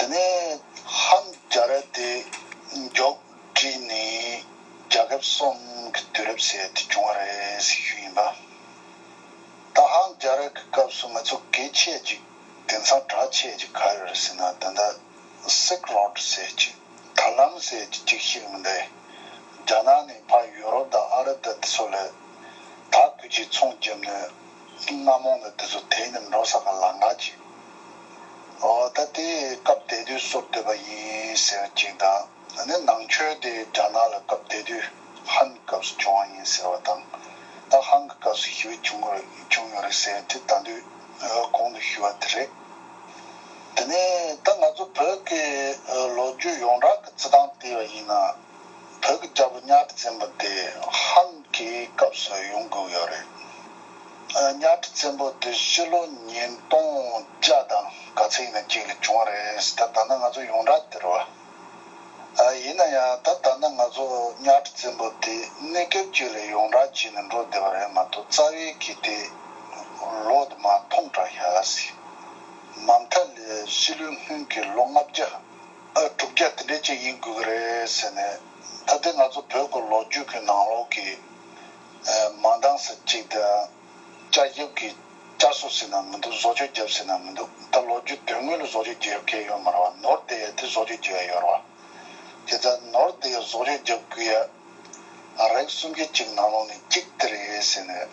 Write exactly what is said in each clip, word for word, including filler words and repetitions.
ནས་ཧན་རྒྱལ་རབས་དེ་མགྱོགས་བསྒྲིལ་ནས་རྒྱལ་ཁབ་གསུམ་གྱི་དུས་རབས་ཟེར་དེ་བྱུང་བ་རེད་ཟེར་ཞུ་ཡིན་པ། ད་ཧན་རྒྱལ་རབས་ཀྱི་སྐབས་སུ་ང་ཚོ་གལ་ཆེ་ཅིག་དེང་སང་གྲགས་ཆེ་ཅིག་ག་ཡོད་རེད་ཟེར་ན། ད་ལྟ་སིལཀ་རོ་ཌི་ཟེར་ཅིག་ད་ལམ་ཟེར་གྱི་ཅིག་ཤེས་ཀྱི་མི་འདུག་རྒྱ་ནག་ནས་ཕར་ཡོ་རོབ་དང་ཨ་རབ་དང་དེ་ཚོ་ལ་དར་དཀོན་ཅིག་ཚོང་བརྒྱབ་ནས་རྔ་མོང་དང་དེ་ཚོ་དེད་ནས་འགྲོ་ས་གི་ལམ་ཁ་ཅིག་འོ་ད་དེ་སྐབས་དེ་དུས་བཟོས་བསྡད་པ་ཡིན་ཟེར་ཅིག་དང་། ཨ་ནི་ནང་ཆོས་དེ་རྒྱ་ནག་ལ་སྐབས་དེ་དུས་ཧན་སྐབས་སུ་བྱུང་བ་ཡིན་ཟེར་བ་དང་། ད་ཧན་གྱི་སྐབས་སུ་ཞི་བ་བྱུང་བ་བྱུང་ཡོད་རེད་ཟེར་དེ་ད་དུས་གོང་དུ་ཞུས་པ་དེ་རེད། དེ་ནས་ད་ང་ཚོ་བོད་ཀྱི་ལོ་རྒྱུས་ཡོངས་གྲགས་ཀྱི་རྩི་སྟངས་བལྟས་པ་ཡིན་ན། བོད་ཀྱི་རྒྱལ་པོ་གཉའ་ཁྲི་བཙན་པོ་དེ་ཧན་གྱི་སྐབས་སུ་ཡོང་དགོས་ཡོད་རེད། ཨ། གཉའ་ཁྲི་བཙན་པོ་དེ་ཕྱི་ལོ་ཉིས་སྟོང་བརྒྱ་དང་ག་ཚད་ཡིན་ན་གཅིག་ལ་བྱུང་བ་རེད། ད་ད་ནི་ང་ཚོ་ཡོངས་གྲགས་དེ་རེད་བ། ཨ། ཡིན་ན་ཡང་ད་ད་ནི་ང་ཚོ་གཉའ་ཁྲི་བཙན་པོ་དེ་གནས་སྐབས་གཅིག་ལ་ཡོངས་གྲགས་བྱས་ནས་འགྲོ་བསྡད་པ་རེད་མ་གཏོགས། རྩ་བའི་གི་དེ་ལོ་དེ་མ་མཐོང་དྲགས་ཡ་ཟིག་མ་མཐའ་ལ་ཕྱི་ལོའི་སྔོན་གྱི་ལོ་ལྔ་བརྒྱ། ཨ། དྲུག་བརྒྱ་དེ་འདྲས་ཅིག་ཡིན་དགོས་ཀྱི་རེད་ཟེར་ནས། ད་ལྟའི་ང་ཚོ་བོད་ཀྱི་ལོ་རྒྱུས་ཀྱི་ནང་ལོགས་ཀྱི་ཨ། མ་འདང་ས་གཅིག་དང་། བསྐྱར་ཞིབ་ཀྱི་བསྐྱར་གསོ་ཟེར་ན་མི་འདུག་བཟོ་བཅོས་བརྒྱབ་ཟེར་ན་མི་འདུག་ད་ལོ་རྒྱུས་དོན་དངོས་ལ་བཟོ་བཅོས་བརྒྱབ་མཁན་ཡོད་མ་རེད་བ། ནོར་བསྡད་ཡ་དེ་བཟོ་བཅོས་བརྒྱབ་ཡ་ཡོད་རེད་བ། དེ་ལྟར་ནོར་བསྡད་ཡ་བཟོ་བཅོས་བརྒྱབ་དགོས་ཡ་རིགས་སུམ་ཅུ་གཅིག་ནང་ལོགས་ནས་གཅིག་དེ་རེད་ཟེར་ནས།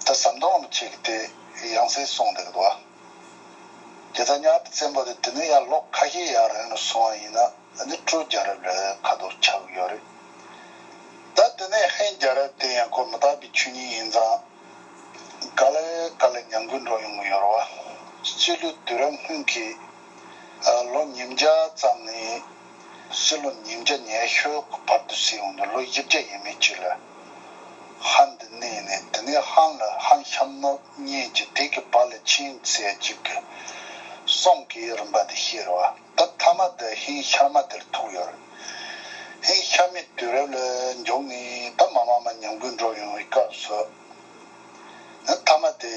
ད་ཟམ་གདོང་རིན་པོ་ཆེ་གིས་དེ་ཡང་སེ་གསུངས་བསྡད་ཀྱི་འདུག་བ། དེ་ལྟར་གཉའ་ཁྲི་བཙན་པོ་དེ་དེ་ནས་ཡང་ལོ་ཁ་ཤས་ཡར་རིང་ལ་སོང་བ་ཡིན་ན། ཨ་ནི་སྤྲོ་རྒྱལ་རབས་ལ་ཁ་ཐོར་ཆགས་ཀྱི་ཡོད་རེད། ད་དེ་ནས་ཧན་རྒྱལ་རབས་དེ་ཡང་ཁོ་མི་རྟག་པའི་ཆོས་ཉིད་ཡིན་ཙང་། ག་ལེ་ག་ལེ་ཉམས་རྒུད་འགྲོ་ཡོང་གི་ཡོད་རེད་བ། སྤྱི་ལོའི་དུས་རབས་སྔོན་གྱི་ཨ། ལོ་ཉིས་བརྒྱ་ཙམ་ནས་ཕྱི་ལོ་ཉིས་བརྒྱ་ཉི་ཤུ་གི་བར་དུ་ཟེར་ཡོང་དུས། ལོ་བཞི་བརྒྱ་ཡས་མས་ཅིག་ལ་ཧན་དུ་གནས་ནས། དེ་ནས་ཧན་ལ་ཧན་ཤམ་ནོར་གཉིས་ཀྱི་དེ་གི་བར་ལ་ཆིང་ཟེར་ཅིག་གི་སོང་གི་རིམ་པ་དེ་ཤེས་རེད་བ། ད་མཐའ་མ་དེ་ཧན་ཤར་མ་དེར་ཐུག་ཡོད་རེད། ཧན་ཤར་མའི་དུས་རབས་ལ་འཇུག་ནས་ད་མ་མ་མ་ཉམས་རྒུད་འགྲོ་ཡོང་བའི་སྐབས་སུ། ཨ། མཐའ་མ་དེ་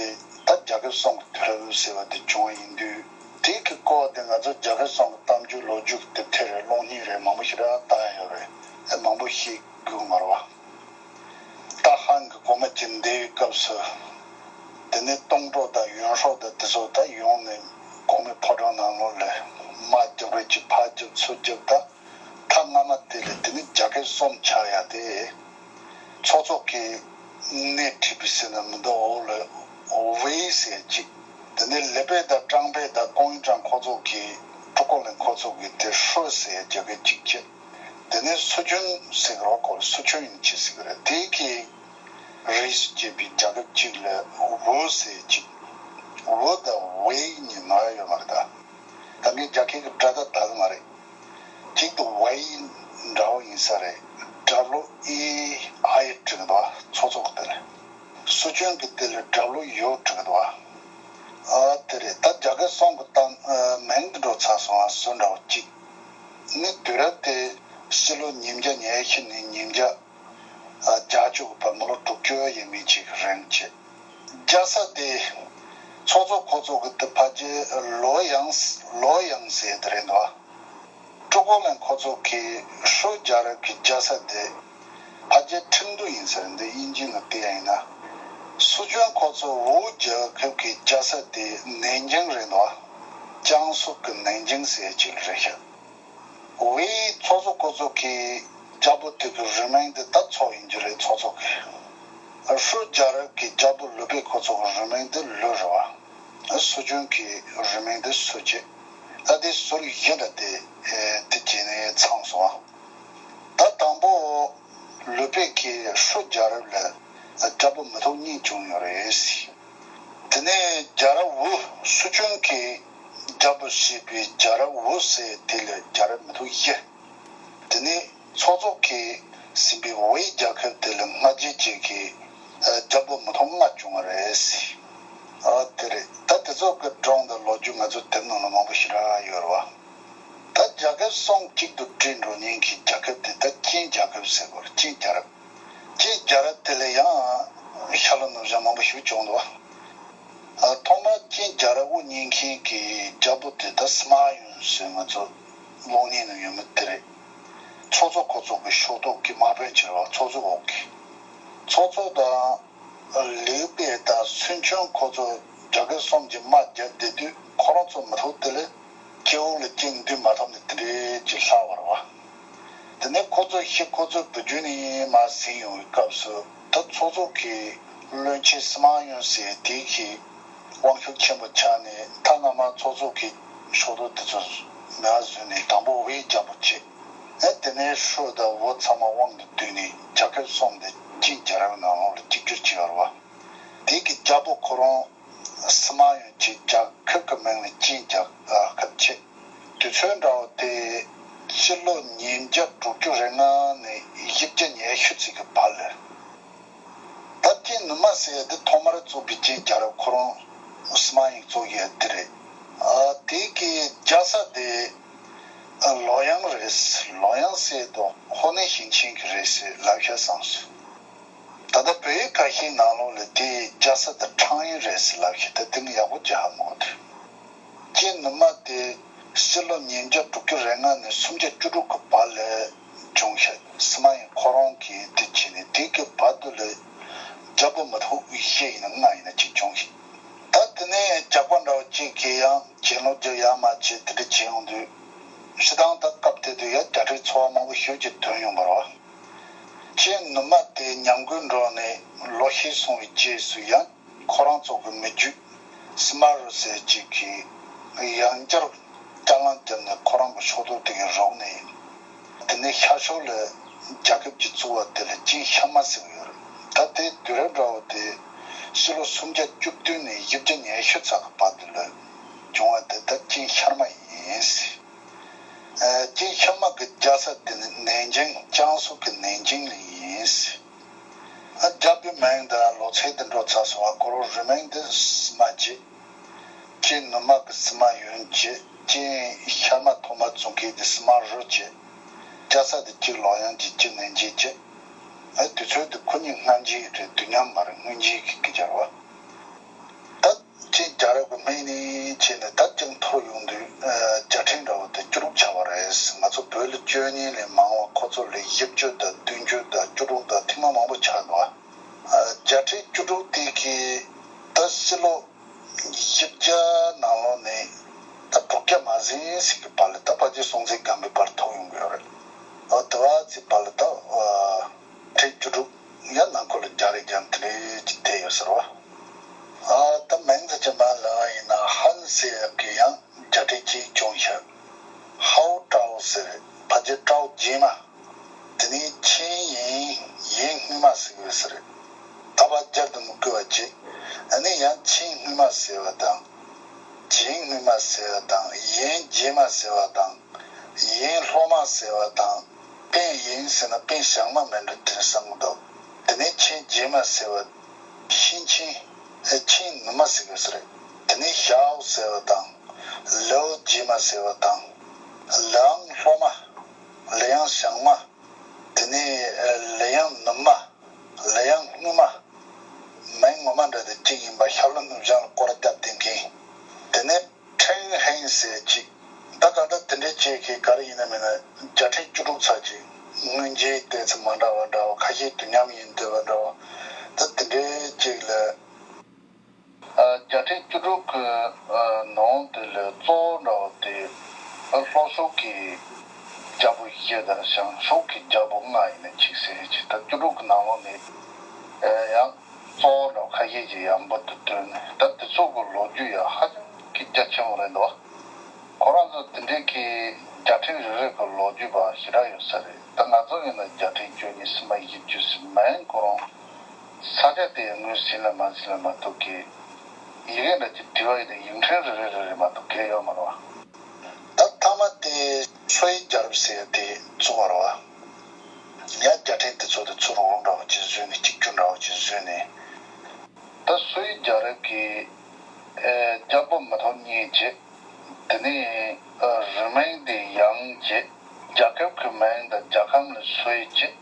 ད་རྒྱལ་ཁབ་གསུམ་གྱི་དུས་རབས་ཟེར་བ་དེ་བྱུང་བ་ཡིན་དུས། དེ་གི་སྐོར་དེ་ང་ཚོ་རྒྱལ་ཁབ་གསུམ་གྱི་གཏམ་རྒྱུད་ལོ་རྒྱུས་ཀྱི་དེབ་ཐེར་རེ་གློག་བརྙན་རེ་མང་པོ་ཞིག་ར་བཏང་ཡོད་རེད། ཨ། མང་པོ་ཤེས་དགོས་མ་རེད་བ། ད་ཧན་གྱི་གོང་མ་ཅིག་འདས་པའི་སྐབས་སུ། དེ་ནས་སྟོང་ཁྲོ་དང་ཡོན་ཧྲོ་དང་དེ་ཚོ་ད་ཡོང་ནས་གོང་མའི་ཕོ་བྲང་ནང་ལོགས་ལ་དམག་རྒྱབ་རེས་ཀྱིས་ཕར་རྒྱབ་ཚུར་རྒྱབ། ད་ཐ་སྔ་མ་དེ་ལས་དེ་ནི་རྒྱལ་ཁབ་གསུམ་ཆགས་ཡ་དེ། ཚོགས་གཙོ་གིས་སྣེ་ཁྲིད་པའི་ཟེར་ན་མི་འདུག་འོག་ལ་ཝེ་ཟེར་ཅིག་དེ་ནས་ལི་པེ་དང་ཀྲང་པེ་དང་ཀོང་ཡི་ཀྲང་ཁོ་ཚོ་གིས། ཀྲུའུ་ཀོ་ལན་ཁོ་ཚོ་གིས་དེ་ཧྲུའུ་ཟེར་རྒྱལ་ཁབ་ཅིག་བྱས། དེ་ནས་སུ་ཅུན་ཟེར་གི་རོ་ཁོ་སུ་ཅུན་ཡིན་ཅི་ཟེར་གི་རེད། དེ་གི་རིས་སུ་སྐྱེས་པའི་རྒྱལ་ཁབ་ཅིག་ལ་ཝུ་ཟེར་ཅིག་ཝུ་དང་ཝེ་གཉིས་ནོར་ཡ་ཡོད་མ་རེད་ད། ད་ངས་རྒྱ་སྐད་ཀྱི་སྒྲ་ད་དག་གི་མ་རེད། གཅིག་ཏུ་ཝེ་འདྲ་བོ་ཡིན་ས་རེད། ཌབ་ལུ་ཨི་ཨའི་བྲིས་འདུག་ཚོགས་གཙོ་གི་དེ་ལ། སུ་ཅུན་གྱི་དེ་ལ་ཌབ་ལུ་ཡུ་བྲིས་འདུག་ཨ། དེ་རེད། ད་རྒྱ་སྐད་གསུམ་གྱི་གཏམ་ཨ། མིང་དེ་འགྲོ་ཚར་སོང་ཨ། སུ་འདྲ་བོ་གཅིག་ནི་དུས་རབས་དེ་ཕྱི་ལོ་ཉིས་བརྒྱ་ཉི་ཤུ་ནས་ཉིས་བརྒྱ་བརྒྱད་ཅུ་གི་བར། མི་ལོ་དྲུག་ཅུ་ཡས་མས་ཅིག་གི་རིང་བྱས། རྒྱལ་ས་དེ་ཚོགས་གཙོ་ཁོ་ཚོ་གི་དེ་ཕལ་ཆེར་ལོ་ཡང་ལོ་ཡང་ཟེར་དེ་རེད་འདུག་ཀྲུའུ་ཀོ་ལན་ཁོ་ཚོ་གིས་ཧྲུའུ་རྒྱལ་རབས་ཀྱི་རྒྱལ་ས་དེ་ཕལ་ཆེར་ཁྲིན་ཏུའུ་ཡིན་ཟེར། འདི་དབྱིན་ཇི་ནང་བལྟས་ཡ་ཡིན་ན། སུ་ཅུན་ཁོ་ཚོ་ཝུ་རྒྱལ་ཁབ་ཀྱི་རྒྱལ་ས་དེ་ནན་ཅིང་རེད་འདུག་ཅང་སུའུ་གི་ནན་ཅིང་ཟེར་ཅིག་རེད་ཤག་ཝེ་ཚོགས་གཙོ་ཁོ་ཚོ་གི་རྒྱལ་པོ་དེ་གི་རུས་མིང་དེ་ད་ཚོགས་ཡིན་རྒྱུ་རེད། ཚོགས་གཙོ་གི། ཧྲུའུ་རྒྱལ་རབས་ཀྱི་རྒྱལ་པོ་ལུ་པེ་ཁོ་ཚོ་གི་རུས་མིང་དེ་ལུ་རེད་བ། སུ་ཅུན་གྱི་རུས་མིང་དེ་སུ་བྱས། ད་དེ་ཟུར་བཞི་འདྲ་དེ་དེ་བྱས་ནས་ཚང་སོང་བ། ད་དང་པོ་ལུ་པེ་གིས་ཧྲུའུ་རྒྱལ་རབས་ལ་རྒྱལ་པོ་མི་ཐོག་གཉིས་བྱུང་ཡོད་རེད། དེ་ནས་རྒྱལ་རབས་ཝུ་སུ་ཅུན་གྱིས་རྒྱལ་པོ་བྱས་པའི་རྒྱལ་རབས་ཝུ་ཟེར་དེ་ལ་རྒྱལ་རབས་མི་ཐོག་བཞི། དེ་ནས་ཚོགས་གཙོ་གིས་ཟིན་པའི་ཝེ་རྒྱལ་ཁབ་དེ་ལ་སྔ་རྗེས་ཅིག་གི་རྒྱལ་པོ་མི་ཐོག་ལྔ་བྱུང་བ་རེད། ཨ་དེ་རེད། ད་དེ་ཚོ་གི་སྒྲུང་དང་ལོ་རྒྱུས་ང་ཚོ་དེབ་ནང་ལ་མང་པོ་ཞེ་དྲག་ཡོད་རེད་བ། ད་རྒྱལ་ཁབ་གསུམ་གཅིག་ཏུ་སྒྲིལ་འགྲོ་མཁན་གྱི་རྒྱལ་ཁབ་དེ་ད་ཅིན་རྒྱལ་ཁབ་ཟེར་དགོས་རེད། ཅིན་རྒྱལ་རབས། ཅིན་རྒྱལ་རབས་དེ་ལ་ཡང་ཤར་ལྷོ་ནུབ་བྱང་མང་པོ་ཞིག་བྱུང་འདུག་ཨ། ཐོག་མར་ཅིན་རྒྱལ་རབས་དབུ་བརྙེས་མཁན་གྱི་རྒྱལ་པོ་དེ་ད་སི་མ་ཡུན་ཟེར། ང་ཚོ་ གློག་བརྙན་ནང་ཡོད་མི་དེ་རེད། ཚོགས་གཙོ་ཁོ་ཚོ་གི་ཕྱོགས་གཏོགས་ཀྱི་དམག་དཔོན་བྱས་པ། ཚོགས་གཙོ་འོག་གི་ཚོགས་གཙོ་དང་ལིའུ་པེ་དང་སུན་ཆོན་ཁོ་ཚོ་རྒྱ་སྐད་གསུམ་གྱི་དམག་རྒྱག་བསྡད་དུས་ཁོ་རང་ཚོ་མི་ཐུབ། དེ་ལས་སྐྱེ་བོ་ལ་སྐྱེ་འདུས་མ་ཐུབ་ནས་དེ་འདྲའི་ཅིག་ལྷག་པ་རེད་བ། དེ་ནས་ཁོ་ཚོ་ཤི། ཁོ་ཚོ་བུ་རྒྱུད་ནས་མར་ཟིན་ཡོང་བའི་སྐབས་སུ། ད་ཚོགས་གཙོ་གི་བློན་ཆེན་སི་མ་ཡོན་ཟེར་དེ་གི་དབང་ཤུགས་ཆེན་པོ་ཆགས་ནས། ད་སྔ་མ་ཚོགས་གཙོ་གི་ཕྱོགས་གཏོགས་དེ་ཚོ་མར་བཟོས་ནས། དང་པོ་ཝེ་རྒྱལ་པོ་བྱས། ཨེ་དེ་ནས་ཧྲུའུ་དང་ཝུ་ཚང་མ་དབང་དུ་བསྡུས་ནས་རྒྱ་སྐད་གསུམ་དེ་ཅིན་རྒྱལ་རབས་ནང་ལོགས་ལ་གཅིག་གྱུར་བྱས་པ་རེད་བ། དེ་གི་རྒྱལ་པོ་ཁོ་རང་སི་མ་ཡོན་གྱིས་རྒྱལ་ཁབ་ཀྱི་མིང་ལ་ཅིན་རྒྱལ་ཁབ་བྱས། དུས་ཚོད་འདྲ་བོ་དེ་སྤྱི་ལོ་ཉིས་བརྒྱ་དྲུག་ཅུ་རེ་ལྔ་ནས་བཞི་བརྒྱ་ཉི་ཤུ་ཙམ་གྱི་བར་ལ། ད་ཅིན་ནུབ་མ་ཟེར་ཡ་དེ་ཐོག་མར་བཙུགས་པའི་ཅིན་རྒྱལ་རབས་ཁོ་རང་སི་མ་ཡོན་བཙུགས་ཡ་དེ་རེད། ཨ་དེ་གི་རྒྱལ་ས་དེ་ལོ་ཡང་རེད། ལོ་ཡང་ཟེར་དུས་ཧོ་ནན་ཞིང་ཆེན་གྱི་རེད་ཟེར་ལབ་ཤག་བསམ་སོང་། ད་ལྟ་བོད་ཡིག་ཁ་ཤས་ནང་ལོགས་ལ་དེའི་རྒྱལ་ས་དེ་ཁྲང་ཡིན་རེད་ཟེར་ལབ་ཤག་ད་དེ་ནི་ཡག་པོ་རྒྱག་ཧ་མ་གོ་དུས། ཅིན་ནུབ་མ་དེ་ཕྱི་ལོ་ཉིས་བརྒྱ་དྲུག་ཅུ་རེ་ལྔ་ནས་སུམ་བརྒྱ་བཅུ་དྲུག་གི་བར་ལ་བྱུང་ཤག་སི་མ་ཡོན་ཁོ་རང་གིས་དེ་བྱས་ནས། དེ་གི་བར་དུ་ལ་རྒྱལ་པོ་མི་ཐོག་བཞི་ཡིན་ན་ལྔ་ཡིན་ན་ཅིག་བྱུང་ཤག་ད་དེ་ནས་ཇག་པ་འདྲ་བོ་གཅིག་གིས་ཡང་གྱེན་ལོག་རྒྱུ་ཡ་མ་བྱས། དེ་འདྲ་བྱས་ཡོང་དུས། སྤྱིར་བཏང་ད་སྐབས་དེ་དུས་ཡང་རྒྱལ་ཁྲིམས་ཚོར་བ་མང་པོ་ཞེ་པོ་ཅིག་ཐོན་ཡོང་བ་རེད་བ། ཅིན་ནུབ་མ་དེ་ཉམས་རྒུད་འགྲོ་ནས་ལོ་ཤས་སོང་བའི་རྗེས་སུ། ཡང་ཁོ་རང་ཚོ་གི་མི་རྒྱུད་སི་མ་རུ་ཟེར་ཅིག་གིས་ཡང་བསྐྱར་སྐྱབས་ལངས་བརྒྱབ་ནས་ཁོ་རང་གི་ཕྱོགས་གཏོགས་དེ་གི་རོགས་ནས། དེ་ནས་ཤར་ཕྱོགས་ལ་རྒྱལ་ཁབ་ཅིག་བཙུགས་པ་དེ་ལ་ཅིན་ཤར་མ་ཟེར་གྱི་ཡོད་རེད། ད་དེ་དུས་རབས་འདྲ་བོ་དེ་ཕྱི་ལོ་སུམ་བརྒྱ་བཅུ་བདུན་ནས་བཞི་བརྒྱ་ཉི་ཤུ་ཙམ་གྱི་བར་དུ་ལ་བྱུང་བ་དེ་ད་ཅིན་ཤར་མ་ཡིན་ཟེར། ཅིན་ཤར་མ་གི་རྒྱལ་ས་དེ་ནི་ནན་ཅིང་། ཅང་སུའུ་གི་ནན་ཅིང་ལ་ཡིན་ཟེར། རྒྱལ་པོའི་མིང་དང་ལོ་ཚད་དེ་འགྲོ་ཚར་སོང་བ། ཁོ་རང་རུས་མིང་དེ་སི་མ་བྱས། ཅིན་ནུབ་མ་གི་སི་མ་ཡོན་བྱས། ཅིན་ཤར་མ་ཐོག་མ་བཙུགས་མཁན་དེ་སི་མ་རུ་བྱས། རྒྱལ་ས་དེ་གཅིག་ལོ་ཡང་བྱས། གཅིག་ནན་ཅིང་བྱས། ཨ་དུས་ཚོད་དེ་ཁོ་གཉིས་སྔ་རྗེས་རེད། དུས་མཉམ་མ་རེད། སྔོན་རྗེས་ཀྱི་སྐད་ཆ་རེད་བ། ད་ཅིན་རྒྱལ་རབས་ཀྱི་སྨད་ནས་བྱས་ནས་ད་ཅིང་མཐོ་རུ་ཡོང་དུས། ཨ་རྒྱལ་ཕྲན་འདྲ་བོ་དེ་བཅུ་དྲུག་ཆགས་པ་རེད། ང་ཚོ་བོད་ལ་བཅུ་གཉིས་ལས་མང་བ་ཁོ་ཚོ་ལ་བཞི་བཅུ་དང་བདུན་ཅུ་དང་བཅུ་དྲུག་དང་ཐེངས་མ་མང་པོ་ཆགས་འདུག་ཨ་རྒྱལ་ཕྲན་བཅུ་དྲུག་དེ་གིས་ད་ཕྱི་ལོ་བཞི་བརྒྱ་ནང་ལོགས་ནས་ད་དྲུག་བརྒྱ་མ་ཟིན་ཟིན་གྱི་བར་ལ། ད་ཕལ་ཆེར་སྲོང་བཙན་སྒམ་པོའི་བར་མཐོང་ཡོང་གི་ཡོད་རེད། ཨ་དེ་བ་ཚེ་བར་ལ་ད་ཨ་ཕྲན་བཅུ་དྲུག་ཡང་ནང་ཁུལ་ལ་རྒྱལ་རིགས་ཀྱང་དེ་འདྲའི་ཅིག་བསྡད་ཡོད་ཟེར་བ། ཨ་ད་མིང་ཚོ་ཅིག་མ་ལབ་པ་ཡིན་ན། ཧན་ཟེར་ཡག་གི་ཡང་རྒྱལ་ཕྲན་གཅིག་བྱུང་ཤག་ཧའོ་ཀྲའོ་ཟེར། ཕལ་ཆེར་ཀྲའོ་རྗེས་མ། དེ་ནས་ཆིང་ཡིན། ཡིན་སྔོན་མ་ཟེར་གི་ཡོད་ས་རེད། ད་བར་སྦྱར་དུ་མི་དགོས་པ་བྱས། ཨ་ནི་ཡང་ཆིང་སྔོན་མ་ཟེར་བ་དང་། ཆིང་སྔོན་མ་ཟེར་བ་དང་། ཡིན་རྗེས་མ་ཟེར་བ་དང་། ཡིན་སློབ་མ་ཟེར་བ་དང་། པིན་ཡིན་ཟེར་ན་པིན་ཞང་མ་མིན་འགྲོ་དྲན་བསམ་གྱི་འདུག་དེ་ནས་ཆིང་རྗེས་མ་ཟེར་བ། ཤིང་ཆིང་། ཨ་ཆིང་ནུབ་མ་ཟེར་གི་ཡོད་ས་རེད། དེ་ནས་ཞའོ་ཟེར་བ་དང་། ལའོ་རྗེས་མ་ཟེར་བ་དང་། ལའང་སློབ་མ། ལའང་ཞང་མ། དེ་ནས་ལའང་ནུབ་མ། ལའང་སྔོན་མ། མིང་ངོ་མ་འདྲ་དེ་གཅིག་ཡིན་པ། ཤར་ལྷོ་ནུབ་བྱང་ལ་སྐོར་ར་བརྒྱབ་བསྡད་མཁན། དེ་ནས་ཁྲེང་ཧེང་ཟེར་ཅིག་ད་ག་འདྲ་དེ་འདྲའི་ཅིག་གི་ག་རེ་ཡིན་ན་མིན་ན་རྒྱལ་ཕྲན་བཅུ་དྲུག་ཚར་ཅིག་སྔོན་རྗེས་བལྟས་ཚེ་མ་འདྲ་བ་འདྲ་བ། ཁ་ཤས་དུས་མཉམ་ཡིན་བསྡད་པ་འདྲ་བ། ད་དེ་འདྲའི་ཅིག་ལ། ཨ་རྒྱལ་ཕྲན་བཅུ་དྲུག་གི་ཨ་ནང་དེ་ལ་གཙོ་བོ་འདྲ་བ་དེ་ཨ་ལྷོ་ཕྱོགས་ཀྱི་རྒྱལ་པོ་བཞི་དང་བྱང་ཕྱོགས་ཀྱི་རྒྱལ་པོ་ལྔ་ཡིན་ན་གཅིག་ཟེར་གྱི། ད་བཅུ་དྲུག་གི་ནང་ལོགས་ནས་ཨ་ཡང་གཙོ་བོ་འདྲ་བ་ཁ་ཤས་ཀྱིས་ཡང་འབུར་དུ་བཏོན་ནས། ད་དེ་ཚོ་གི་ལོ་རྒྱུས་ཡང་ཧ་ཅང་གི་རྒྱ་ཆེན་པོ་རེད་འདུག་ཁོ་རང་ཚོ་དེ་འདྲའི་གི་རྒྱལ་ཕྲན་རེ་རེ་གི་ལོ་རྒྱུས་པ་ཞེ་དྲག་ཡོད་ས་རེད། ད་ང་ཚོ་ཡིན་ན་རྒྱལ་ཕྲན་བཅུ་གཉིས་སི་མ་བཞི་བཅུ་ཟེར་མིན། ཁོ་རང་ས་ཆ་དེ་ངོས་ཟིན་ལ་མ་ཟིན་ལ་མ་གཏོགས་གི། ཡི་གེ་འདྲ་ཅིག་བྲིས་པ་ཡིན་ན་ཡིག་ཕྲེང་རེ་རེ་རེ་རེ་མ་གཏོགས་གང་ཡང་ཡོད་མ་རེད་བ། ད་མཐའ་མ་དེ་སུའེ་རྒྱལ་རབས་ཟེར་ཡ་དེ་བཙུགས་པ་རེད་བ། ཡང་རྒྱལ་ཕྲན་དེ་ཚོ་དེ་ཚུར་འོང་འདྲ་བོ་ཅིག་བཟོས་ནས། གཅིག་གྱུར་འདྲ་བོ་ཅིག་བཟོས་ནས། ད་སུའེ་རྒྱལ་རབས་ཀྱི་ཨེ་རྒྱལ་པོ་མི་ཐོག་གཉིས་བྱས། དེ་ནས་ཨ་རུས་མིང་དེ་ཡང་བྱས། རྒྱལ་ཁབ་ཀྱི་མིང་དང་རྒྱལ་ཁམས་ལ་སུའེ་བྱས།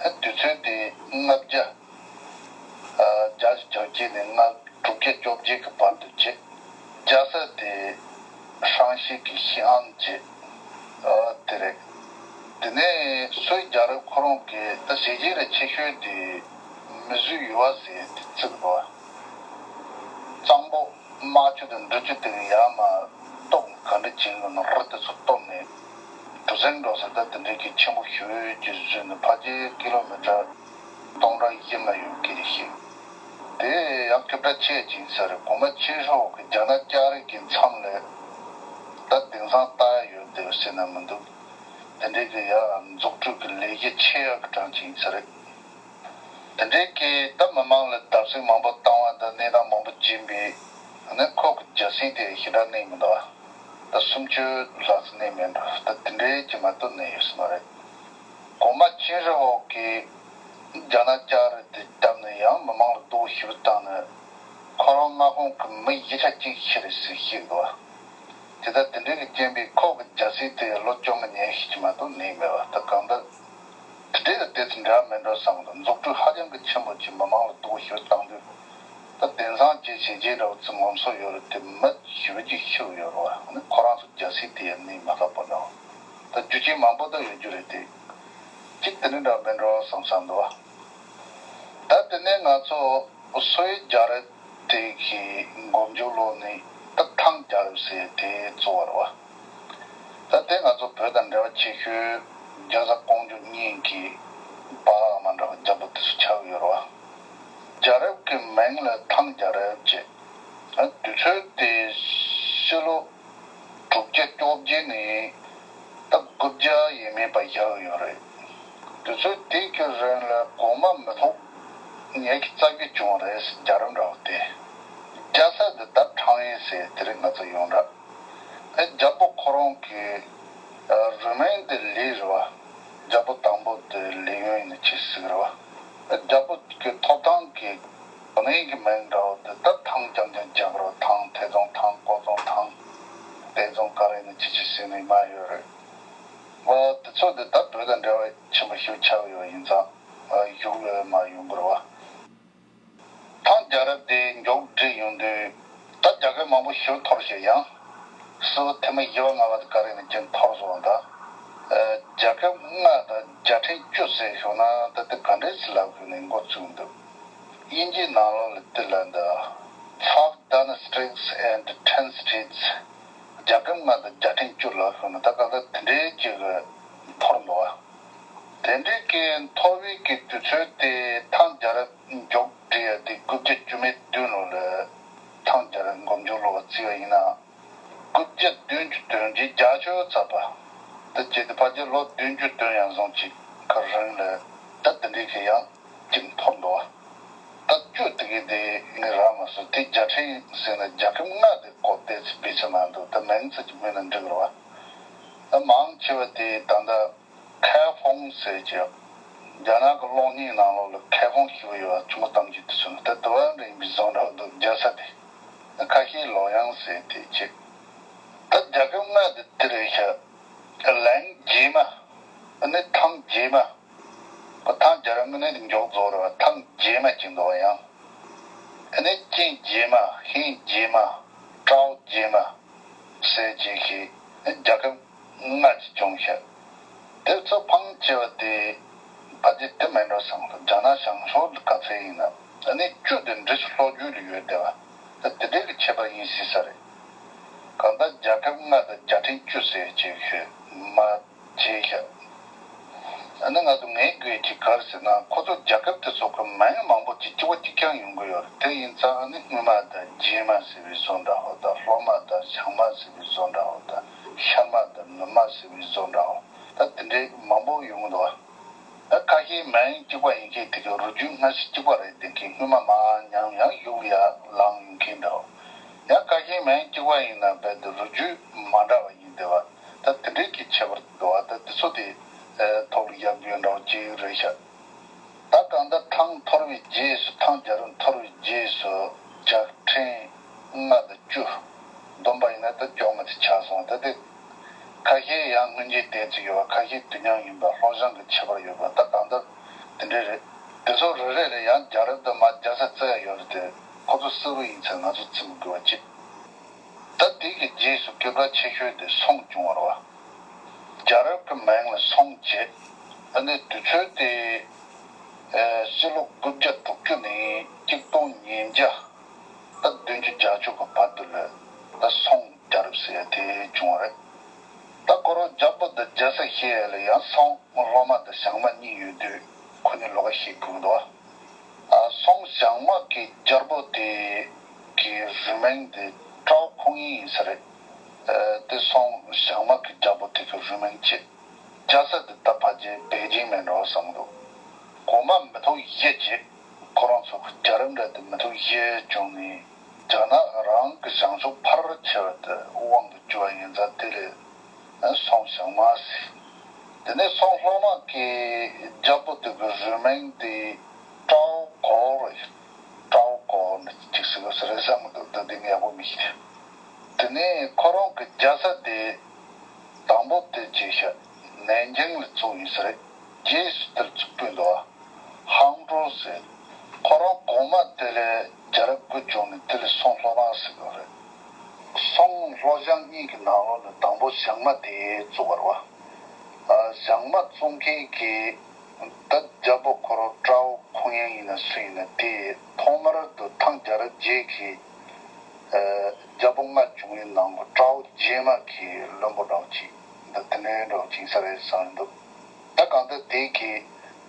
ཨ་དུས་ཚོད་དེ་ལྔ་བརྒྱ་ཨ་བརྒྱད་ཅུ་གྱ་བརྒྱད་ནས་ལྔ་དྲུག་བརྒྱ་བཅོ་བརྒྱད་ཀྱི་བར་དུ་བྱས། རྒྱལ་ས་དེ་ཧྲང་ཤི་གི་ཤིན་ཨན་བྱས། ཨ་དེ་རེད། དེ་ནས་སོའི་རྒྱལ་རབས་ཁོ་རང་གི་ད་གཟི་བརྗིད་རེ་ཆེ་ཤོས་དེ་མི་བཟོས་ཡུ་བ་ཟེར་དེ་བརྩིགས་འདུག་བ། གཙང་པོ་དམག་ཆུ་དང་འབྲི་ཆུ་དེ་གི་ཡར་མར་གཏོར་ག་འདྲ་བྱེད་ཀྱི་ནོ་རི་དེ་ཚོ་གཏོར་ནས་གྲུ་གཟིངས་འགྲོ་ས་ད་དེ་འདྲའི་གི་ཆེན་པོ་ཞེ་པོ་ཅིག་བཟོས་ནས་ཕལ་ཆེར་ཀི་ལོ་མི་ཊར་སྟོང་ཕྲག་བཞི་ལྔ་ཡོད་ཀི་རེད་ཤག་དེ་ཡང་སྐད་གྲགས་ཆེ་ཅིག་ཡིན་ས་རེད། གོང་མ་ཆིན་ཧྲི་ཧོ་གི་རྒྱ་ནག་ལྕགས་རི་གི་མཚམས་ལ་ད་དེང་སང་ལྟ་ཡ་ཡོད་བསྡད་ཟེར་ན་མི་འདུག་དེ་འདྲའི་གི་ཡ་འཛུགས་སྐྲུན་གི་ལས་གཞི་ཆེ་ཡ་གི་གྲངས་ཅིག་ཡིན་ས་རེད། དེ་འདྲའི་གི་ད་མི་མང་ལ་བརྡབ་གསིག་མང་པོ་བཏང་བ་དང་གནས་སྟངས་མང་པོ་བྱིན་པའི་ནི་ཁོ་གི་རྒྱལ་སྲིད་དེ་ཞེ་དྲག་གནས་མི་འདུག་ད་སུམ་ཅུ་ལྷག་ཙམ་གནས་མེད་འགྲོ། ད་དེ་འདྲའི་གི་མ་གཏོགས་གནས་ཡོད་ས་མ་རེད། གོང་མ་ཆིན་ཧྲི་ཧོ་གི་རྒྱ་ནག་ལྕགས་རི་དེ་བརྒྱབ་ནས་ཡང་མི་མང་ལ་སྡུག་ཞེ་པོ་བཏང་ནས་ཁོ་རང་མངའ་ཁོངས་ཀྱི་མི་བཞི་ཆ་གཅིག་ཤི་རེད་ཟེར་བཤད་འདུག་དེ་ལྟར་དེ་འདྲའི་གི་རྐྱེན་པས་ཁོ་གི་རྒྱལ་སྲིད་དེ་ལོ་བཅོ་ལྔ་ཉན་ཤེས་ཀྱི་མ་གཏོགས་གནས་མེད་པ་ད་གང་ལྟར་དེ་འདྲའི་གི་དེ་ཚོ་འདྲ་མི་འགྲོ་བསམ་གི་འདུག་འཛུགས་སྐྲུན་ཧ་ཅང་གི་ཆེན་པོ་ཅིག་མི་མང་ལ་སྡུག་ཞེ་པོ་བཏང་དུས་ད་དེང་སང་ཅིག་བྱས་རྗེས་འདྲ་བོ་ཚོ་ངོམ་སོ་ཡོད་རེད་དེ་མི་ཞེ་པོ་ཅིག་ཤི་ཡོད་རེད་བ། ཁོ་རང་ཚོ་རྒྱལ་སྲིད་དེ་ཡང་གནས་མ་ཐུབ་པ་འདྲ་བོ་ད་རྒྱུ་རྐྱེན་མང་པོ་ད་ཡོད་རྒྱུ་རེད་དེ། གཅིག་དེ་ནི་འདྲ་མི་འགྲོ་བསམ་བསམ་འདུག་ད་དེ་ནས་ང་ཚོ་སོའི་རྒྱལ་རབས་དེ་གི་མགོ་མཇུག་ལོ་ནི་ད་ཐང་རྒྱལ་རབས་ཟེར་དེ་གཙོ་བོ་རེད་བ། ད་དེ་ང་ཚོ་བོད་དང་འབྲེལ་བ་ཆེ་ཤོས་རྒྱ་བཟའ་ཀོང་ཇོ་གཉིས་ཀྱི་པ་ཨ་མ་འདྲ་བ་རྒྱལ་པོ་དེ་ཚོ་ཆགས་ཡོད་རེད་བ། རྒྱལ་རབས་ཀྱི་མིང་ལ་ཐང་རྒྱལ་རབས་ཅེས། དུས་ཚོད་དེ་ཕྱི་ལོ་དྲུག་བརྒྱ་བཅོ་བརྒྱད་ནས་ད་དགུ་བརྒྱ་ཡས་མས་པ་བཞག་ཡོད་རེད། དུས་ཚོད་དེ་གི་རིང་ལ་གོང་མ་མི་ཐོག་ཉིས་བརྒྱ་རྩ་བརྒྱད་བྱུང་བ་རེད། རྒྱལ་རབས་འདྲ་བོ་དེ། རྒྱལ་ས་དེ་ད་ཁྲང་ཡེ་ཟེར་དེ་རིང་ང་ཚོ་ཡོངས་གྲགས། ཨེ་རྒྱལ་པོ་ཁོ་རང་གི་རུས་མིང་དེ་ལི་རེད་བ། རྒྱལ་པོ་དང་པོ་དེ་ལི་ཡོན་ནི་ཆི་ཟིག་རེད་བ། རྒྱལ་པོ་གི་ཐོབ་ཐང་གི་གོ་གནས་ཀྱི་མིང་འདྲ་བོ་དེ་ད་ཐང་རྐྱང་རྐྱང་རྒྱག་རོགས་ཐང་ཐེ་ཚོང་ཐང་ཀོ་ཚོང་ཐང་དེ་ཚོང་ག་རེ་ནི་ཆི་ཆི་ཟེར་ནི་མ་ཡོད་རེད། འོ་དེ་ཚོ་དེ་ད་བོད་དང་འབྲེལ་བ་ཆེན་པོ་ཞིག་ཆགས་ཡོད་ཡིན་ཙང་གཞུག་ལ་མ་ཡོང་དགོས་རེད་བ། ཐང་རྒྱལ་རབས་དེ་མགྱོགས་སྒྲིལ་ཡོང་དུས་ད་རྒྱལ་ཁབ་མང་པོ་ཞིག་འཐོར་ཞེས་ཡང་། སྲིད་པ་ཐེངས་མ་བཞི་པ་ལྔ་པ་དེ་ག་རེ་ནི་ཀྱང་འཐོར་སོང་ད། རྒྱལ་ཁབ་ལྔ་དང་རྒྱལ་ཕྲན་བཅུ་ཟེར་ཤོག་ན་ད་དེ་ག་འདྲས་སུ་ལབ་དགོས་ནས་འགོ་བཙུགས་འདུག་དབྱིན་ཇིའི་ནང་ལོགས་ལ་དེ་ལ་འདི། Five Dynasties and Ten States། རྒྱལ་ཁབ་ལྔ་དང་རྒྱལ་ཕྲན་བཅུ་ལབ་ཤོག་ན་ད་ག་ད་དེ་འདྲའི་ཅིག་འཐོར་འདུག་བ། དེ་འདྲའི་གི་འཐོར་བའི་གི་དུས་ཚོད་དེ་ཐང་རྒྱལ་རབས་མགྱོགས་སྒྲིལ་ཡ་དེ་དགུ་བརྒྱ་བཅུ་མེད་བདུན་ལོ་ལ་ཐང་རྒྱལ་རབས་མགོ་མཇུག་ལོ་བ་བརྩིས་པ་ཡིན་ན། དགུ་བརྒྱ་བདུན་ཅུ་དོན་བརྒྱད་བརྒྱད་ཅུ་ཙམ་པ། ད་བྱས་ཏེ་ཕལ་ཆེར་ལོ་བདུན་ཅུ་དོན་ཡན་སོང་ཅིག་གི་རིང་ལ་ད་དེ་འདྲའི་གི་ཡང་ཅིག་འཐོར་འདུག་བ། ད་བཅུ་དེ་གི་དེ་ངས་རག་མ་སོང་དེ་རྒྱལ་ཕྲན་ཟེར་ན་རྒྱལ་ཁབ་ལྔ་དེ་གོ་བདེ་ཚིག་བེད་སྤྱོད་མ་འདུག་ད་མིང་ཚིག་ཅིག་སྨོས་ན་འགྲིག་རེད་བ། ད་མང་ཆེ་བ་དེ་ད་ལྟ། ཁེ་ཧྥོང་ཟེར་གྱི། རྒྱ་ནག་གི་གློག་བརྙན་ནང་ལོགས་ལ་ཁེ་ཧྥོང་ཞུ་གི་ཡོད་པ་ཆུ་མོ་གཏམ་རྒྱུད་དེ་ཚོ་ནི་ད་དུ་བ་རིང་བའི་བཟོ་འདྲ་འདུག་རྒྱལ་ས་དེ། ཁ་ཤས་ལོ་ཡང་ཟེར་དེ་བྱེད། ད་རྒྱལ་ཁབ་ལྔ་དེ་དེ་རེད་ཤག་ལན་རྗེས་མ། ཨ་ནི་ཐང་རྗེས་མ། ཁོ་ཐང་རྒྱལ་རབས་དངོས་གནས་དེ་མགྱོགས་རྫོགས་རེད་བ་ཐང་རྗེས་མ་ཅིག་འདུག་བ་ཡང་། ཨ་ནི་ཅིན་རྗེས་མ་ཧིན་རྗེས་མ་ཀྲའོ་རྗེས་མ། ཟེར་བྱས་ཤིག་རྒྱལ་ཁབ་ལྔ་ཅིག་བྱུང་ཤག་དེ་ཚོ་ཕལ་ཆེ་བ་དེ་ཕལ་ཆེར་དེ་མིན་འགྲོ་བསམ་གི་རྒྱ་ནག་བྱང་ཕྱོགས་ལ་ག་ཚད་ཡིན་ན་ཨ་ནི་བཅུ་དེ་འབྲི་ཆུ་ལྷོ་རྒྱུད་ལ་ཡོད་བསྡད་པ་ད་དེ་འདྲའི་གི་ཁྱད་པར་ཡིན་སྲིད་ས་རེད། གང་ལྟར་རྒྱལ་ཁབ་ལྔ་དང་རྒྱལ་ཕྲན་བཅུ་ཟེར་བྱས་ཤིག་མ་བྱས་ཤག་ཨ་ནི་ང་ཚོ་ངས་དགོས་ཀྱི་ག་རེ་ཟེར་ན་ཁོ་ཚོ་རྒྱལ་ཁབ་དེ་ཚོ་གི་མིང་མང་པོ་ཅིག་གཅིག་པ་གཅིག་རྐྱང་ཡོང་གི་ཡོད་རེད། དེ་ཡིན་ཙང་ཨ་ནི་སྔོན་མ་དང་རྗེས་མ་ཟེར་བའི་བཟོ་འདྲ་བོ་དང་སློབ་མ་དང་བྱང་མ་ཟེར་བའི་བཟོ་འདྲ་བོ་དང་ཤར་མ་དང་ནུབ་མ་ཟེར་བའི་བཟོ་འདྲ་བོ་ད་དེ་འདྲའི་མང་པོ་ཡོང་གི་འདུག་བ། ད་ཁ་ཤས་མིང་གཅིག་པ་ཡིན་མཁན་དེ་གི་རུས་རྒྱུད་སྔ་ཕྱི་གཅིག་པ་རེད་དེ་མཁན་སྔོན་མ་མ་ཉམས་ཡང་གཞུག་ལ་ཡར་ལངས་ཡོང་མཁན་འདྲ་བོ། ཡང་ཁ་ཤས་མིང་གཅིག་པ་ཡིན་ན་རྦད་དེ་རུས་རྒྱུད་མ་འདྲ་བ་ཡིན་བསྡད་པ། ད་དེ་འདྲའི་གི་ཁྱད་པར་འདུག་བ་ད་དེ་ཚོ་དེ་ཐོག་ལ་ཡར་འགྲོ་འདྲ་བོ་ཅིག་རེད་ཤག་ད་གང་ལྟར་ཐང་འཐོར་བའི་རྗེས་སུ་ཐང་རྒྱལ་རབས་འཐོར་བའི་རྗེས་སུ་རྒྱལ་ཕྲན་ལྔ་དང་བཅུ། བསྡོམས་པ་ཡིན་ན་ད་བཅོ་ལྔ་དེ་ཆགས་སོང་ད་དེ། ཁ་ཤས་ཡང་སྔོན་རྗེས་བལྟས་ཚུལ་ཡོད་པ་ཁ་ཤས་དུས་མཉམ་ཡིན་པ་ལྷོ་བྱང་གི་ཁྱད་པར་ཡོད་པ་ད་གང་ལྟར་དེ་འདྲ་རེད། དེ་ཚོ་རེ་རེ་ལ་ཡང་རྒྱལ་རབས་དང་མ་རྒྱལ་ས་བརྩི་ཡ་ཡོད་རེད་དེ་ཁོ་ཚོ་སུ་རུ་ཡིན་ཚེ་ང་ཚོ་བརྩི་མི་དགོས་པ་ཅི། ད་དེ་གི་རྗེས་སུ་སྐད་གྲགས་ཆེ་ཤོས་དེ་སུང་བྱུང་བ་རེད་བ། རྒྱལ་རབས་ཀྱི་མིང་ལ་སོང་བྱས། ཨ་ནི་དུས་ཚོད་དེ་ཕྱི་ལོ་དགུ་བརྒྱ་དྲུག་ཅུ་ནས་གཅིག་སྟོང་ཉིས་བརྒྱ་ད་བདུན་ཅུ་གྱ་གཅིག་གི་བར་དུ་ལ་ད་སོང་རྒྱལ་རབས་ཟེར་ཡ་དེ་བྱུང་བ་རེད། ད་ཁོ་རང་རྒྱལ་པོ་དང་རྒྱལ་ས་བཤད་ཡ་ལ་ཡང་སོང་སློབ་མ་དང་བྱང་མ་གཉིས་ཡོད་དུས་ཁོ་གཉིས་ལོགས་ཀ་བཤད་དགོས་འདུག་ཨ་སོང་བྱང་མ་གི་རྒྱལ་པོ་དེ་གི་རུས་མིང་དེ་ཀྲའོ་ཁུང་ཡིན་ས་རེད། ཨ་དེ་སོང་བྱང་མ་གི་རྒྱལ་པོ་དེ་གི་རུས་མིང་བྱས། རྒྱལ་ས་དེ་ད་ཕལ་ཆེར་པེ་ཅིང་མིན་འགྲོ་བསམ་འདུག་གོང་མ་མི་ཐོག་བཞི་བྱས། ཁོ་རང་ཚོ་གི་རྒྱལ་རབས་འདྲ་དེ་མི་ཐོག་བཞི་བྱུང་ནས། རྒྱ་ནག་རང་གི་བྱང་ཕྱོགས་ཕལ་ཆེ་བ་དེ་དབང་དུ་བསྡུས་པ་ཡིན་ཙང་དེ་ལས་སོང་བྱང་མ་ཟེར། དེ་ནས་སོང་སློབ་མ་གི་རྒྱལ་པོ་དེ་གི་རུས་མིང་དེ་ཀྲའོ་གོ་རེད། ཀྲའོ་གོ་ནི་གཅིག་ཟེར་གི་ཟེར་རེད་བསམ་གི་འདུག་ད་དེ་ངས་ཡག་པོ་མི་ཤེས། དེ་ནས་ཁོ་རང་གི་རྒྱལ་ས་དེ་དང་པོ་དེ་ཅིག་ཤ་ནན་ཅིང་ལ་བཙུགས་ཡིན་ས་རེད། རྗེས་སུ་དེར་བཙུགས་པའི་འདུག་ཨ། ཧང་ཀྲོའུ་ཟེར། ཁོ་རང་གོང་མ་དེ་ལས་རྒྱལ་རབས་དགུ་བྱུང་ནས་དེ་ལས་སོང་སློབ་མ་ཟེར་གི་རེད། སོང་ལྷོ་བྱང་གཉིས་ཀྱི་ནང་ལོགས་ལ་དང་པོ་བྱང་མ་དེ་བཙུགས་པ་རེད་བ། ཨ་བྱང་མ་བཙུགས་མཁན་གྱི་ད་རྒྱལ་པོ་ཁོ་རང་ཀྲའོ་ཁུང་ཡང་ཡིན་ན་སུ་ཡིན་ན་དེ་ཐོག་མར་དུ་ཐང་རྒྱལ་རབས་རྗེས་ཀྱི་ཨ་རྒྱལ་པོ་ལྔ་བྱུང་བའི་ནང་གི་ཀྲའོ་རྗེས་མ་གི་བློན་པོ་འདྲ་བོ་ཅིག་འདི་དེ་འདྲའི་འདྲ་བོ་ཅིག་ས་རེད་བསམ་འདུག་ད་གང་ལྟར་དེ་གི་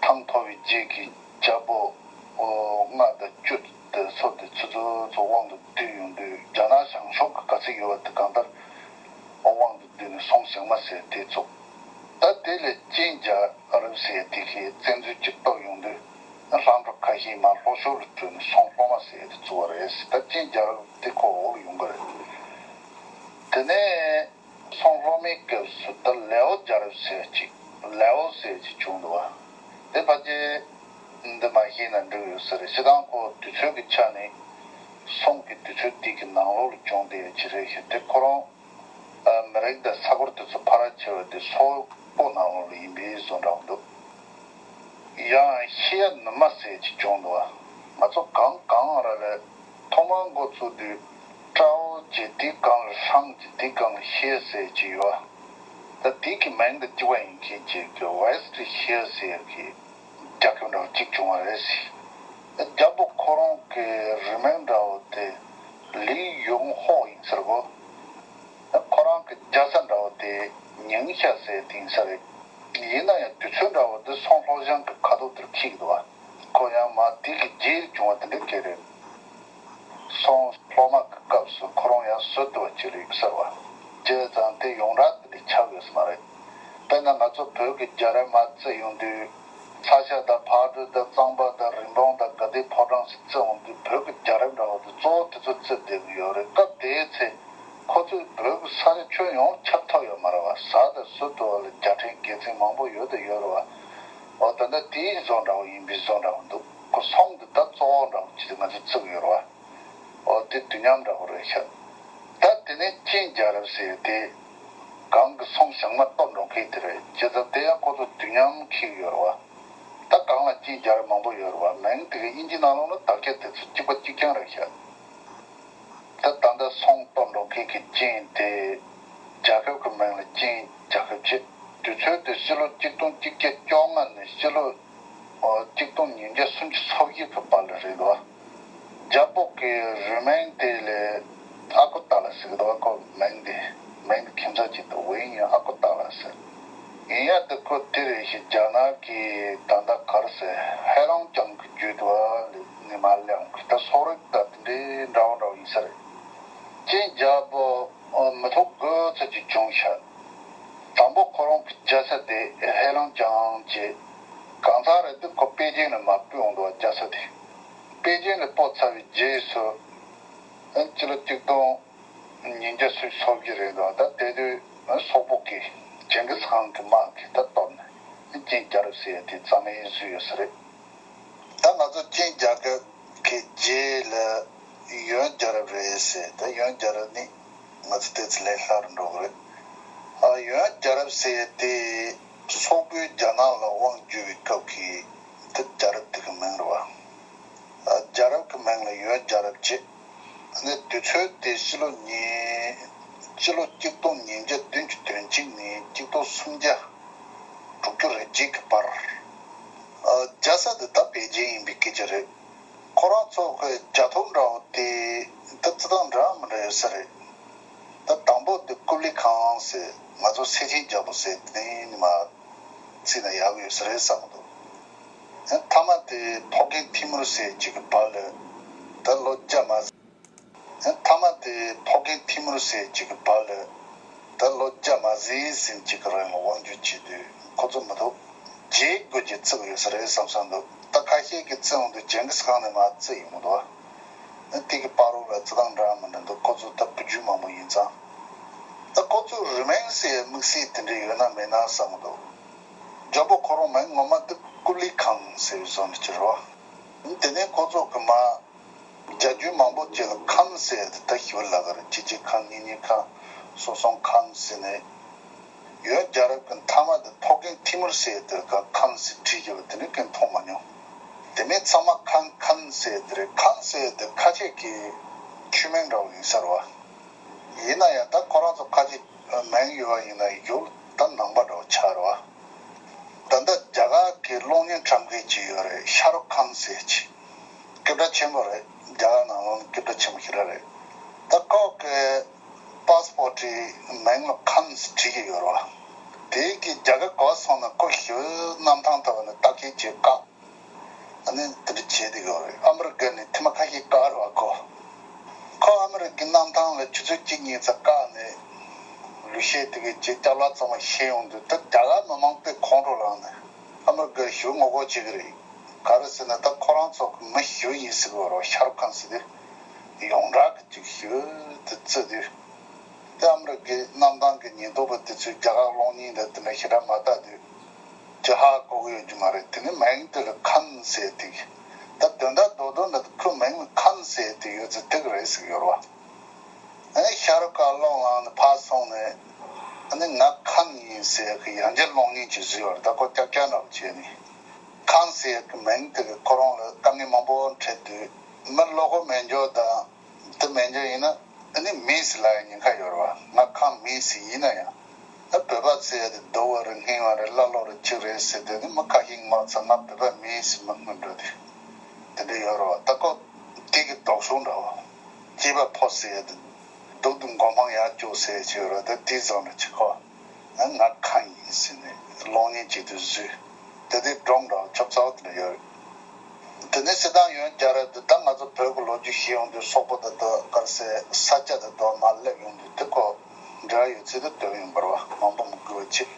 ཐང་ཐོབ་པའི་རྗེས་ཀྱི་རྒྱལ་པོ་ལྔ་དང་བཅུ་དེ་ཚོ་དེ་ཚོ་ཚོ་ཚོ་དབང་དུ་བསྡུས་ཡོང་དུས་རྒྱ་ནག་བྱང་ཕྱོགས་ཀྱི་ག་ཚོད་ཡོད་པ་དེ་གང་ལྟར་དབང་དུ་བསྡུས་ནས་སོང་བྱང་མ་ཟེར་དེ་བཙུགས། ད་དེ་ལས་ཅིན་རྒྱལ་རབས་ཟེར་དེ་གི་བཙན་འཛུལ་གྱི་སྟོབས་ཡོང་དུས་ལྷ་འབྲོག་ཁ་ཤས་མར་ལྷོ་ཕྱོགས་ལ་བྲོས་ནས་སོང་སློབ་མ་ཟེར་དེ་བཙུགས་པ་རེད། ད་ཅིན་རྒྱལ་རབས་དེ་ཁོ་འོག་ལ་ཡོང་གི་རེད། དེ་ནས་སོང་སློབ་མའི་སྐབས་སུ་ད་ལེའོ་རྒྱལ་རབས་ཟེར་ཅིག་ལེའོ་ཟེར་ཅིག་བྱུང་འདུག་བ། དེ་ཕལ་ཆེར་འདི་མ་ཤེས་ན་འགྲིག་ཡོད་ས་རེད། སྤྱིར་བཏང་ཁོ་དུས་ཚོད་ཀྱི་ཆ་ནས་སོང་གི་དུས་ཚོད་དེ་གི་ནང་ལོགས་ལ་བྱུང་བསྡད་ཡོད་ཅིག་རེད་ཤག་དེ་ཁོ་རང་ཨ་མི་རིགས་དང་ས་ཁུལ་དེ་ཚོ་ཕལ་ཆེ་བ་དེ་སོག་པོ་ནང་ལོགས་ལ་ཡིན་པའི་བཟོ་འདྲ་བོ་འདུག་ཡང་ཤི་ཡ་ནུ་མ་ཟེར་གྱི་བྱུང་འདུག་ང་ཚོ་གང་གང་ར་ལས་ཐོག་མར་འགོ་བཙུགས་དུས་ཀྲའོ་ཅེ་དེའི་སྒང་ལ་ཧྲང་ཅེ་དེའི་སྒང་ལ་ཤི་ཡ་ཟེར་གྱི་ཡོད། ད་དེའི་གི་མིང་དང་གཅིག་པ་ཡིན་མཁན་ཅིག་གི་ཝེ་སི་ཏི་ཤི་ཡ་ཟེར་གྱི་རྒྱལ་ཁབ་འདྲ་བོ་གཅིག་བྱུང་བ་རེད་ཟེར། རྒྱལ་པོ་ཁོ་རང་གི་རུས་མིང་འདྲ་བོ་དེ་ལི་ཡོང་ཧོ་ཡིན་ཟེར་གོ། ཁོ་རང་གི་རྒྱལ་ས་འདྲ་བོ་དེ་ཉིང་ཤ་ཟེར་དེ་ཡིན་ས་རེད། ཡིན་ན་ཡང་དུས་ཚོད་འདྲ་བོ་དེ་སོང་ལྷོ་བྱང་གི་ཁ་ཐོག་དེར་འཁེལ་གི་འདུག་བ། ཁོ་ཡང་མ་དེ་གི་རྗེས་བྱུང་བ་དེ་འདྲ་གི་རེད། སོང་སློབ་མ་གི་སྐབས་སུ་ཁོ་རང་ཡང་ཟུར་དུ་བ་ཅིག་རེད་ཟེར་བ། བྱས་ཙང་དེ་ཡོངས་གྲགས་དེ་འདྲ་ཆགས་ཡོད་ས་མ་རེད། དཔེར་ན་ང་ཚོ་བོད་ཀྱི་རྒྱལ་རབས་མར་བརྩི་ཡོང་དུས། ཚ་ཤ་དང་ཕག་གྲུ་དང་གཙང་པ་དང་རི་འབུམ་དང་དགའ་ལྡན་ཕོ་བྲང་ཞིག་བརྩི་འོང་དུས་བོད་ཀྱི་རྒྱལ་རབས་འདྲ་བོ་དེ་གཙོ་བོ་དེ་ཚོ་བརྩི་བསྡད་ཀྱི་ཡོད་རེད། སྐབས་དེའི་ཚེ་ཁོ་ཚོས་བོད་ཀྱི་ས་ཆ་ཁྱོན་ཡོངས་ཁྱབ་ཐུབ་ཡོད་མ་རེད་བ། ཟུར་དང་ཟུར་དུ་བ་ལ་རྒྱལ་ཕྲན་རྒྱལ་མཚན་མང་པོ་ཡོད་དང་ཡོད་རེད་བ། འོ་ད་ལྟ་དེའི་བཟོ་འདྲ་བོ་ཡིན་པའི་བཟོ་འདྲ་བོ་འདུག་ཁོ་སོང་དེ་ད་གཙོ་བོ་འདྲ་བོ་ཅིག་ང་ཚོས་བརྩི་གི་ཡོད་རེད་བ། འོ་དེ་དུས་མཉམ་འདྲ་བོ་རེད་ཤག་ད་དེ་ནས་ཅིན་རྒྱལ་རབས་ཟེར་དེ་གང་གི་སོང་བྱང་མ་གཏོར་འགྲོ་མཁན་དེ་རེད། བྱས་ཙང་དེ་ཡང་ཁོ་ཚོ་དུས་མཉམ་འཁེལ་གི་ཡོད་རེད་བ། ད་གང་ལ་ཅིན་རྒྱལ་རབས་མང་པོ་ཡོད་རེད་བ། མིང་དེ་གི་དབྱིན་ཇི་ནང་ལོགས་ལ་དར་ཁྱབ་དེ་ཚོ་གཅིག་པ་གཅིག་རྐྱང་རེད་ཤག་ད་ད་ལྟ་སོང་གཏོར་འགྲོ་མཁན་གྱི་ཅིན་དེ་རྒྱལ་ཁབ་ཀྱི་མིང་ལ་ཅིན་རྒྱལ་ཁབ་བྱས། དུས་ཚོད་དེ་ཕྱི་ལོ་གཅིག་སྟོང་གཅིག་བརྒྱ་བཅོ་ལྔ་ནས་ཕྱི་ལོ་གཅིག་སྟོང་ཉིས་བརྒྱ་སུམ་ཅུ་སོ་བརྒྱད་ཀྱི་བར་ལ་རེད་འདུག་རྒྱལ་པོ་གི་རུས་མིང་དེ་ལས་ཨ་ཀུ་ཏཱ་ལ་ཟེར་གི་འདུག་ཁོ་མིང་དེ་མིང་དེ་ཁྱིམ་ཚང་གཅིག་ཏུ་ཝེ་ཡིན། ཨ་ཀུ་ཏཱ་ལ་ཟེར། ཡིན་ཡང་དེ་ཁོ་དེ་རེད་ཤག་རྒྱ་ནག་གི་ད་ལྟ་ག་རེ་ཟེར་ཧེ་ལོང་ཅང་གི་རྒྱུད་དུ་བ་ལས་ནི་མ་ལེའང་གི་ད་སོག་རིགས་ད་དེ་འདྲའི་འདྲ་བོ་འདྲ་བོ་ཡིན་ས་རེད། ཅིན་རྒྱལ་པོ་མི་ཐོག་དགུ་ཙམ་ཅིག་བྱུང་ཤག་དང་པོ་ཁོ་རང་གི་རྒྱལ་ས་དེ་ཧེ་ལོང་ཅང་བྱས། གང་ཟག་རེད་དེ་ཁོ་པེ་ཅིང་ལ་མར་སྤོས་འོང་འདུག་བ། རྒྱལ་ས་དེ་པེ་ཅིང་ལ་སྤོས་ཚར་བའི་རྗེས་སུ་ཕྱི་ལོ་གཅིག་སྟོང་ཉིས་བརྒྱ་སུམ་ཅུ་སོ་བརྒྱད་རེད་འདུག་ད་དེ་དུས་སོག་པོ་གིས་ཇིང་གིས་ཁང་གི་དམག་གིས་ད་གཏོར་ནས་ཅིན་རྒྱལ་རབས་ཟེར་ཡ་དེ་རྩ་མེད་བཟོས་ཡོད་ས་རེད། ད་ང་ཚོ་ཅིན་རྒྱལ་ཁབ་ཀྱི་རྗེས་ལ་ཡོན་རྒྱལ་རབས་རེད་ཟེར། ད་ཡོན་རྒྱལ་རབས་ནི་ང་ཚོ་ཏོག་ཙམ་ལས་སླ་རུ་འགྲོ་གི་རེད། ཨ་ཡོན་རྒྱལ་རབས་ཟེར་ཡ་དེ་སོག་པོས་རྒྱ་ནག་ལ་དབང་བསྒྱུར་བའི་སྐབས་ཀྱི་དེ་རྒྱལ་རབས་དེ་གི་མིང་རེད་བ། རྒྱལ་རབས་ཀྱི་མིང་ལ་ཡོན་རྒྱལ་རབས་བྱས། ཨ་ནི་དུས་ཚོད་དེ་ཕྱི་ལོ་ཉིས། ཕྱི་ལོ་གཅིག་སྟོང་ཉིས་བརྒྱ་བདུན་ཅུ་དོན་གཅིག་ནས་གཅིག་ ལོ་སུམ་བརྒྱ་དྲུག་ཅུ་རེ་གཅིག་གི་བར། ཨ། རྒྱལ་ས་དེ་ད་པེ་ཅིང་ཡིན་པའི་སྐད་ཆ་རེད། ཁོ་རང་ཚོ་གི་རྒྱལ་ཐོབ་འདྲ་བོ་དེ་ད་རྩི་སྟངས་འདྲ་མི་འདྲ་ཡོད་ས་རེད། ད་དང་པོ་དེ་ཀུ་ལི་ཁང་ཟེར། ང་ཚོ་སེ་ཆེན་རྒྱལ་པོ་ཟེར་དེ་ནས་མར་བརྩིས་ན་ཡག་ཡོད་ས་རེད་བསམ་གི་འདུག་མཐའ་མ་དེ་ཕོ་རྒན་ཐི་མུར་ཟེར་གཅིག་གི་བར་ལ། ད་ལོ་བརྒྱ་མ་ཟིན། མཐའ་མ་དེ་ཕོ་རྒན་ཐི་མུར་ཟེར་གཅིག་གི་བར་ལ། ད་ལོ་བརྒྱ་མ་ཟིན་ཟིན་གཅིག་གི་རིང་ལ་དབང་སྒྱུར་བྱེད་དུས་ཁོ་ཚོ་མི་འདུག་རྗེས་དགོས་ཀྱི་བརྩི་གི་ཡོད་ས་རེད་བསམ་བསམ་འདུག་ད་ཁ་ཤས་ཀྱིས་བརྩི་འོང་དུས་ཇིང་གིས་ཁང་ནས་མར་བརྩི་ཡོང་གི་འདུག་དེ་གི་བར་རོ་ལ་རྩི་སྟངས་འདྲ་མི་འདྲ་འདུག་ཁོ་ཚོ་ད་བུ་རྒྱུད་མང་པོ་ཡིན་ཙང་། ད་ཁོ་ཚོའི་རི་མིང་ཟེར་དམིགས་བསལ་དེ་འདྲ་ཡོད་ན་མེད་ན་བསམ་གི་འདུག་རྒྱལ་པོ་ཁོ་རང་མིང་ངོ་མ་དེ་ཀུ་ལི་ཁང་ཟེར་བའི་བཟོ་འདྲ་ཅིག་རེད་བ། དེ་ནས་ཁོ་ཚོ་གི་མ། རྒྱལ་རྒྱུད་མང་པོ་ཅིག་ལ་ཁམས་ཟེར་དེ་ད་ཞིབ་ལབ་གི་རེད། གཅིག་གཅིག་ཁམས། གཉིས་གཉིས་ཁམས། གསུམ་གསུམ་ཁམས་ཟེར་ནས། ཡོན་རྒྱལ་རབས་ཀྱི་མཐའ་མ་དེ་ཕོ་རྒན་ཐི་མུར་ཟེར་དེ་ག་ཁམས་ཟེར་བྲིས་ཀྱི་བ་དེ་ནི་ཀན་མཐོང་མ་མྱོང་། དེ་མིན་ཚང་མ་ཁམས་ཁམས་ཟེར་དེ་རེད། ཁམས་ཟེར་དེ་ཁ་ཆེ་གི་ཆོས་མིང་འདྲ་བོ་ཡིན་ས་རེད་བ། ཡིན་ན་ཡང་ད་ཁོ་རང་ཚོ་ཁ་ཆེ་མིང་ཡོད་བ་ཡིན་ན་ཡུལ་ད་ནང་པ་འདྲ་བོ་ཆགས་རེད་བ། ད་ལྟ་རྒྱ་གར་གྱི་གློག་བརྙན་འཁྲབ་མཁན་ཅིག་ཡོད་རེད། ཤ་རུ་ཁཱན་ཟེར་ཅིག་སྐད་གྲགས་ཆེན་པོ་རེད། རྒྱ་གར་ནང་ལོགས་ནས་སྐད་གྲགས་ཆེན་པོ་ཞིག་རེད། ད་ཁོ་གི་པཱ་སི་པོར་ཊི་མིང་ལ་ཁཱན་ཟེར་བྲིས་ཀྱི་ཡོད་རེད་བ། དེ་གི་རྒྱ་གར་གོ་སོང་ན་ཁོ་ཞི་བའི་གནམ་ཐང་ཐོག་ནས་ལྟ་སྐྱེལ་བྱེད་བཀག་ཨ་ནི་དེ་འདྲ་བྱས་བསྡད་ཡོད་རེད། ཨ་མི་རི་ཀ་ནས་ཐེངས་མ་ཁ་ཤས་བཀག་རེད་བ་ཁོ། ཁོ་ཨ་མི་རི་ཀའི་གནམ་ཐང་ལ་ཆུ་ཚོད་གཅིག་གཉིས་ཙམ་བཀག་ནས་ལུས་ཤེད་དེ་གའི་ཅིག་སྐྱབས་ལ་ཚང་མ་ཤེས་ཡོང་དུས། ད་རྒྱ་གར་མི་མང་དཔེ་ཁོང་ཁྲོ་ལངས་ནས་ཨ་མི་རི་ཀ་ཞུ་ངོ་རྒོལ་བྱེད་ཀྱི་རེད། ག་རེ་ཟེར་ན་ད་ཁོ་རང་ཚོ་གི་མི་ཞི་བ་ཡིན་ཟེར་གི་ཡོད་རེད་བ། ཤ་རུ་ཁཱན་ཟེར་དེ་ཡོངས་གྲགས་ཀྱི་ཅིག་ཞི་བ་དེ་བརྩི་དུས། དེ་ཨ་མི་རི་ཀའི་གནམ་ཐང་གི་ཉེན་རྟོག་པ་དེ་ཚོས་རྒྱ་གར་གློག་བརྙན་དང་དེ་འདྲ་ཞེ་དྲག་མ་ལྟ་དུས། ཅི་ཧ་གོ་གི་ཡོད་རྒྱུ་མ་རེད། དེ་ནི་མིང་དེ་ལ་ཁཱན་ཟེར་དེ། ད་དོན་དག་རྡོག་རྡོག་འདི་ཁོའི་མིང་ལ་ཁཱན་ཟེར་དེ་ཡོད་ཚད་དེ་ག་རེད་ཟེར་གི་ཡོད་རེད་བ། ཨ་ནི་ཤ་རུ་ཁཱན་གློག་ལངས་ནས་ཕར་སོང་ནས། ཨ་ནི་ང་ཁཱན་ཡིན་ཟེར་གི་ཡང་བསྐྱར་གློག་བརྙན་ཅིག་བཟོས་པ་རེད། ད་ཁོ་ཀྱག་ཀྱག་འདྲ་བོ་བྱས་ནས། ཁཱན་ཟེར་གི་མིང་དེ་གི་ཁོ་རང་ལ་དཀའ་ངལ་མང་པོ་འཕྲད་དུས། མི་བློ་ཁོག་མེད་འཇོག་དང་། དེ་མེད་འཇོག་ཡིན་ན་ཨ་ནི་མིས་ལབ་ཡ་ཉེན་ཁ་ཡོད་རེད་བ། ང་ཁཱན་མིས་ཡིན་ན་ཡང་། ད་བོད་པ་ཟེར་ཡ་དེ་སྡུག་པ་རེད། སྙིང་བ་རེད། ཀླ་ཀློ་རེད། ཅི་རེད་ཟེར་དུས་ནི་མི་ཁ་ཤས་ངོ་ཚ་ང་བོད་པ་མིས་མི་མངོན་འགྲོ་དུས། དེ་འདྲ་ཡོད་རེད་བ། ད་ཁོ་དེ་གི་ལྡོག་ཕྱོགས་འདྲ་བོ། སྐྱེས་པ་ཕོ་ཟེར་ཡ་དེ་སྡུག་ཏུ་མགོ་འཕང་ཡར་སྐྱོག་ཟེར་ཡ་ཅིག་ཡོད་རེད། ད་དེ་བཟང་འདྲ་ཅིག་ཁོ། ང་ཁཱན་ཡིན་ཟེར་ནས་གློག་བརྙན་ཅིག་ཏུ་བཟོས། དེ་དེ་སྒྲུང་འདྲ་བོ་ཆོབ་ཚ་བོ་དེ་འདྲ་ཡོད་རེད། དེ་ནས་སྲིད་ཐང་ཡོན་རྒྱལ་རབས་དེ་ད་ང་ཚོ་བོད་ཀྱི་ལོ་རྒྱུས་ཤེས་ཡོང་དུས་སོག་པོ་དང་དུ་དཀར་སེ་ས་སྐྱ་དང་དུ་མར་སླེབས་ཡོང་དུས་དེ་ཁོ་འབྲེལ་བ་ཡོད་ཚུལ་དུ་སྟོན་ཡོང་བར་བ་མང་པོ་མི་དགོས་པ་ཅིག